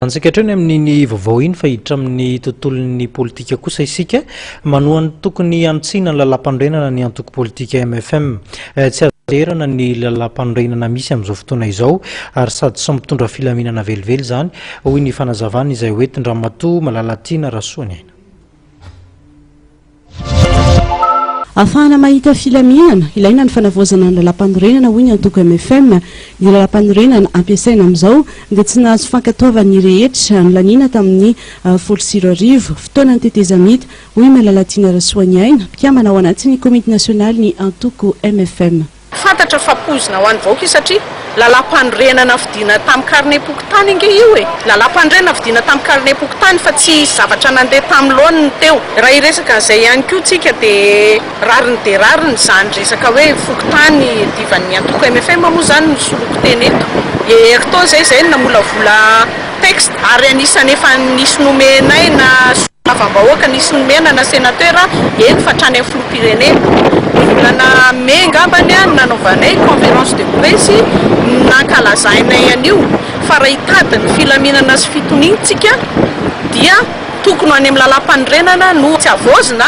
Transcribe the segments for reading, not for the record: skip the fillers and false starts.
Antsika hatreo ny amin'iny vaovao iny fa hiditra amin'ny tontolon'ny politika kosa isika. Manoha ny tokony hanitsiana ny lalàmpanorenana ny antoko politika mfm. Tsy azo anjerana ny lalàmpanorenana misy amin'izao fotoana izao ary sady tsy mitondra filaminana velively izany, hoy ny fanazavana izay hoentin-dRamatoa Malalatiana Rasoaniaina. Ahafahana mahita filaminana, ilaina ny fanavaozana ny lalàmpanorenana hoy ny antoko mfm. Ny lalàmpanorenana ampiasaina amin'izao dia tsy nahazo fankatoavan'ny rehetra, nolaniana tamin'ny 2010, fotoanan'ny tetezamita, hoy Malalatiana Rasoaniaina, mpikambana ao anatin'ny komity nasionalin'ny antoko mfm. Fantatra fa poizina ho an'ny vahoaka io satria lalàmpanorenana fidiana tamin'ny karnem-pokontany ange io e! Lalàmpanorenana fidiana tamin'ny karnem-pokontany fa tsy zavatra nandeha tamin'ny laoniny teo. Raha hiresaka an'izay ihany koa tsika dia rariny dia rariny izany resaka hoe fokontany iadivan'ny antoko mfm moa izany no soloiko teny eto. Herintaona izay izay no namolavola texte ary anisan'ny efa nisy nomenay na. Solombavambahoaka nisy nomena na sénateur eny fa hatrany amin'ny filoham-pirenena. Ny volana mai angambany no nanaovanay conférence de presse nankalazainay an'io fa raha hitady ny filaminana sy fitoniana tsika dia tokony ho any amin'ny lalàmpanorenana no tsy havaozina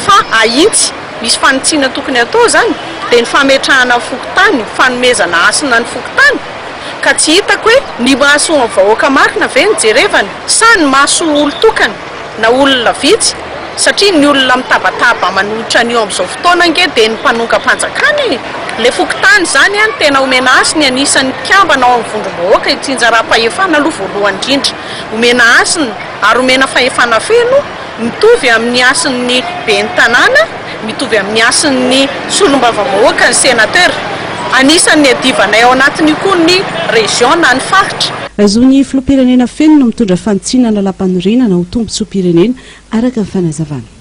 fa ahintsy. Misy fanitsiana tokony hatao izany dia ny fametrahana ny fokontany, fanomezana hasina ny fokontany. Ka tsy hitako hoe ny mahasoa ny vahoaka marina ve no jerevana sa ny mahasoa olon-tokana na olona vitsy satria ny olona mitabataba manohitra an'io amin'izao fotoana ange dia ny mpanongam-panjakana e! Ilay fokontany izany an tena omena hasiny anisan'ny mpikambana ao amin'ny vondrom-bahoaka itsinjaram-pahefana aloha voalohany indrindra omena hasina ary omena fahefana feno Mitovy amin'ny hasin'ny ben'ny tanàna, mitovy amin'ny hasin'ny solombavambahoaka ny sénateur. Anisan'ny niadivanay ao anatin'io koa ny région na ny faritra. Zon'ny filoham-pirenena feno no mitondra fanitsiana ny lalàmpanorenana ho tombontsoam-pirenena, araka ny fanazavana.